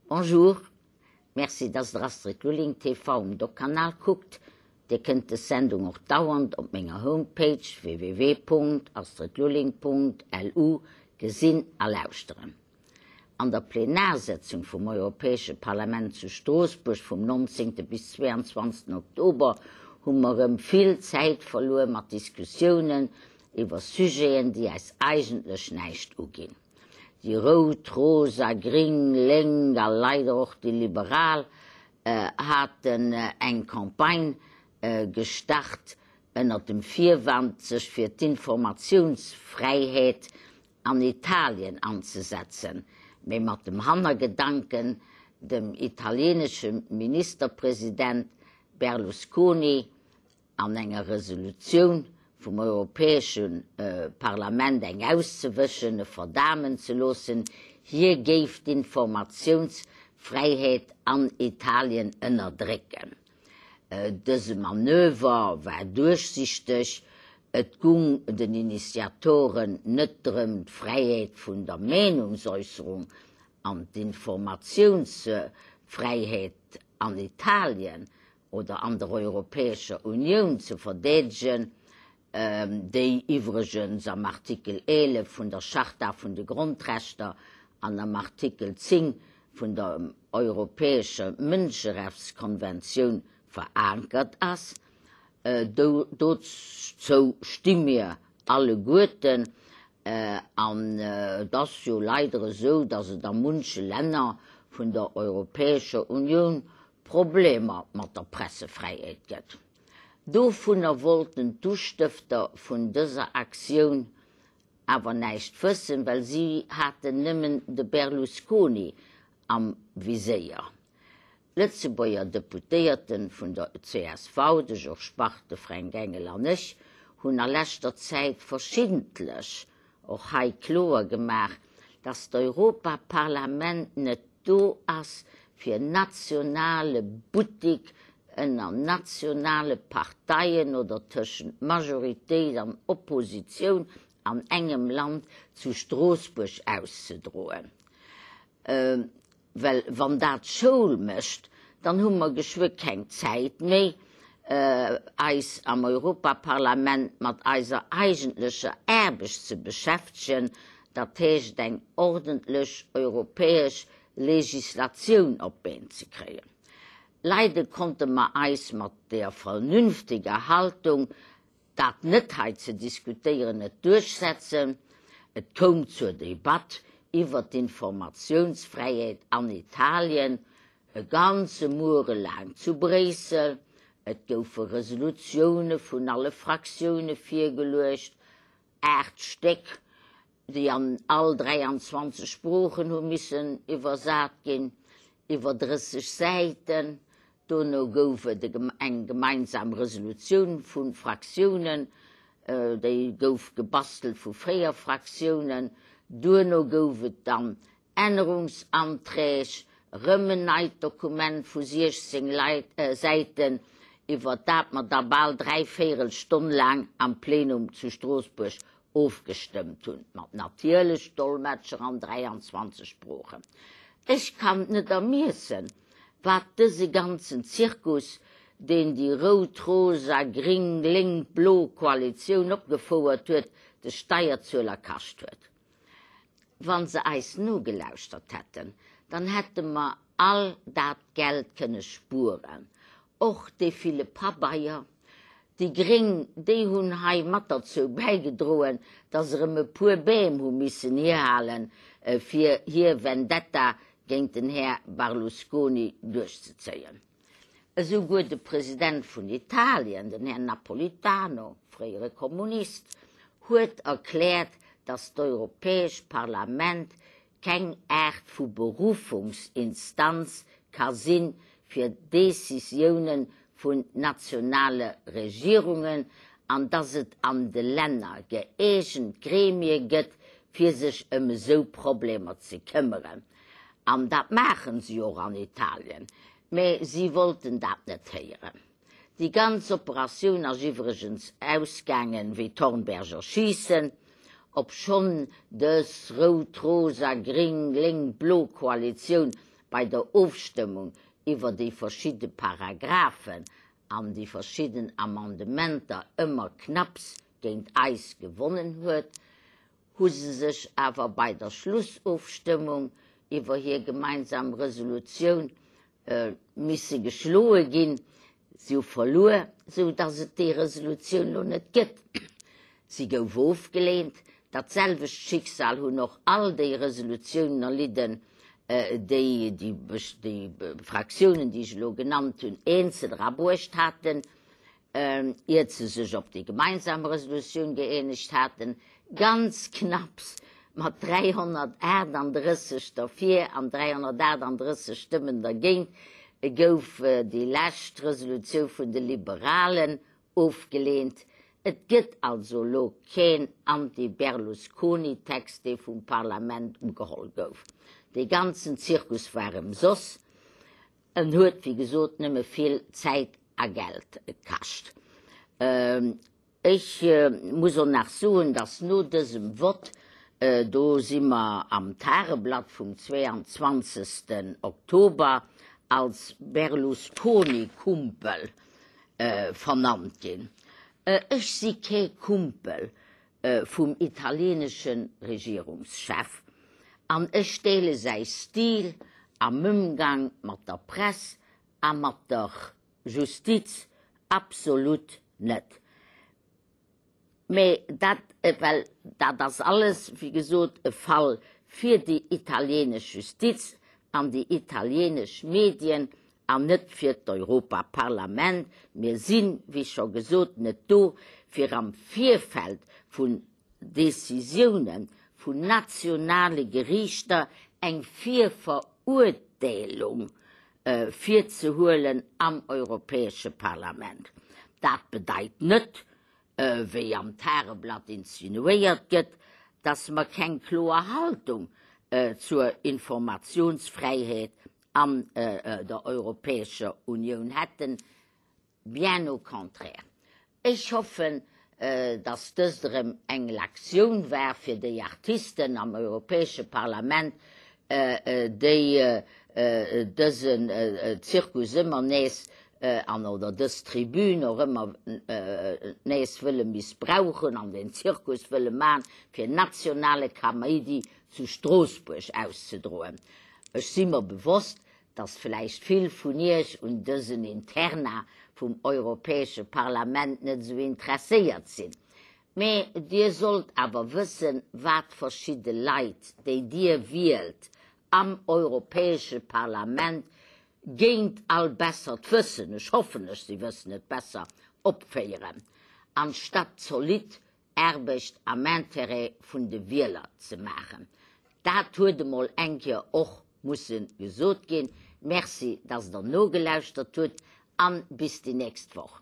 Bonjour, Merci dass der Astrid Lulling TV um Doc-Kanal kuckt. Dir kënnt des Sendung och dauernd op menger Homepage www.astridlulling.lu gesinn a lauschteren. An der Plenarsätzung vum Europäesche Parlament zu Stroossbuerg vum 19. bis 22. Oktober hu mer erëm vill Zäit verluer mat Diskussiounen iwwer Sujeten, déi eis eigentlech näischt uginn. Déi Rout, Rosa, Gring, Lénk a leider och déi Liberal haten eng Campagne gestart ënnert dem Virwand, sech fir d'Informatiounsfräiheet an Italien anzesetzen, mee mat dem Hannergedanken, dem italienesche Ministerpresident Berlusconi an enger Resolutioun vum Europäesche Parlament eng auszewëschen, e verdamen ze loossen, hie géif d'Informatiounsfräiheet an Italien ënnerdrécken. Dëse Manöver war duerchsichteg, et gung den Initiatoren net drëm d'Fräiheet vun der Meenungsäusserung an d'Informatiounsfräiheet an Italien oder an der Europäescher Unioun ze verdeedegen, déi iwwregens am Artikel 11 vun der Charta vun de Grondrechter an am Artikel 10 vun der Europäescher Mënscherechtskonventioun verankert ass. Dozou sti mir alleguerten. An et ass jo leider esou, datt et a munche Länner vun der Europäescher Unioun Problemer mat der Pressefräiheet gëtt. Dovunner wollten d'Ustëfter vun dëser Aktioun awer näischt wëssen, well si haten nëmmen de Berlusconi am Viséier. Lëtzebuerger Deputéierte vun der csv, de Georges Bach, de Fränk Engel an ech, hunn a leschter Zäit verschiddentlech och hei kloer gemaach, datt d'Europaparlament net do ass, fir nationale Buttik ënner nationale Parteien oder tëschent Majoritéit an Oppositioun an engem Land zu Stroossbuerg auszedroen. Well wann dat Schoul mécht, dann hu mer geschwë keng Zäit méi, eis am Europaparlament mat eiser eigentlecher Aarbecht ze beschäftegen, dat heescht eng ordentlech europäesch Legislatioun op d'Been ze kréien. Leide konnte mer eis mat der vernünftiger Haltung, dat net hei ze diskutéieren, net duerchsetzen. Et koum zur Debatt iwwert d'Informatiounsfräiheet an Italien, e ganze Muere laang zu Bréissel. Et goufe Resolutioune vun alle Fraktioune virgeluecht, 8 Stéck, déi an all 23 Sproochen hu missen iwwersat ginn, iwwer 30 Säiten. Dono gouf et eng gemeinsam Resolutioun vu Fraktiounen, déi gouf gebastelt vu 4 Fraktiounen. Duerno gouf et dann Ännerungsanträg, erëm en neit Dokument vu 16 Säiten, iwwer dat mer da bal dräivéierel Stonn laang am Plenum zu Stroossbuerg ofgestëmmt hunn, mat natierlech Dolmetscher an 23 Sproochen. Ech kann net ermiessen, wat dëse ganzen Zirkus, deen déi rout, rosa, gring, lénk, blo Koalitioun opgefouert huet, de Steierzueler kascht huet. Wa se eis nogelauschtert hätten, dann hätte mer all dat Geld kënne spueren, och dee ville Pabeier. Déi Gréng, déi hunn hei mat derzou bäigedroen, datt erëm e puer Bäm hu missen hierhalen, fir hir Vendetta géint den Här Barlusconi duerchzezéien. Esouguer de President vun Italien, den Här Napolitano, fréiere Kommunist, huet erkläert, datt d'Europäescht Parlament keng Aart vu Beruffungsinstanz ka si fir Decisioune vun nationale Regierungen an datt et an de Länner gëeegent Gremie gëtt, fir sech ëm esou Problemer ze këmmeren. An dat maachen se jo och an Italien. Mä si wollten dat net héieren. Déi ganz Operatioun ass iwwregens ausgaangen wéi d'Hornberger Schiessen, obschonn dës rout-rosa-gring-lénk-blo Koalitioun bei der Ofstëmmung iwwer déi verschidde Paragraphen an déi verschidden Amendementer ëmmer knapps géint eis gewonnen huet, hu se sech awer bei der Schlussofstëmmung iwwer hir gemeinsam Resolutioun misse geschloe ginn. Si hu verluer, sou datt et déi Resolutioun elo net gëtt. Si gouf ofgeleent. Dat selwecht Schicksal hunn och all déi Resolutiounen erlidden, déi déi Fraktiounen, déi ech elo genannt hunn, eenzel erabruecht haten. iert se sech op déi gemeinsam Resolutioun gëeenegt haten, ganz knapps mat 338 derfir an 338 Stëmmen dergéint, gouf déi lescht Resolutioun vun de Liberalen ofgeleent. Et gëtt also elo keen Anti-Berlusconi-Text, dee vum Parlament ugeholl gouf. Dee ganzen Zirkus war ëmsoss. En huet, wéi gesot, nëmme vill Zäit a Geld kascht. Ech muss och nach soen, dass no dësem Vott, do si mer am Tageblatt vum 22. Oktober, als Berlusconi-Kumpel vernannt ginn. Ech si kee Kumpel vum italienesche Regierungschef an ech deele säi Stil am Ëmgang mat der Press a mat der Justiz absolut net. Mee dat, well dat ass alles, wéi gesot, e Fall fir déi italienesch Justiz an déi italienesch Medien an net fir d'Europaparlament. Mir sinn, wéi scho gesot, net do, fir am Virfeld vun Décisioune vun nationale Geriichter eng Virverurteelung virzehuelen am Europäesche Parlament. Dat bedeit net, wéi am Tageblatt insinuéiert gëtt, dass mer keng kloer Haltung zur Informationsfräiheet an der Europäescher Unioun hätten, bien au contraire. Ech hoffen, dass dëst erëm eng Lektioun war fir déi Artisten am Europäesche Parlament, déi dësen Zirkus ëmmer nees an oder dës Tribün och ëmmer nees wëlle missbrauchen an den Zirkus wëlle man, fir nationale Kaméidi zu Stroossbuerg auszedroen. Ech si mer bewosst, dass vläicht vill vun Iech un dësen Interna vum Europäesche Parlament net esou interesséiert sinn. Mee Dir sollt awer wëssen, wat verschidde Leit, déi Dir wielt am Europäesche Parlament, géint all bessert Wëssen, ech hoffen ech si wëssen et besser, opféieren, anstatt zolidd Aarbecht am Intérêt vun de Wieler ze maachen. Dat huet emol eng Kéier och musse gesot ginn. Merci, dass Der nogelauschtert hutt, a bis déi nächst Woch.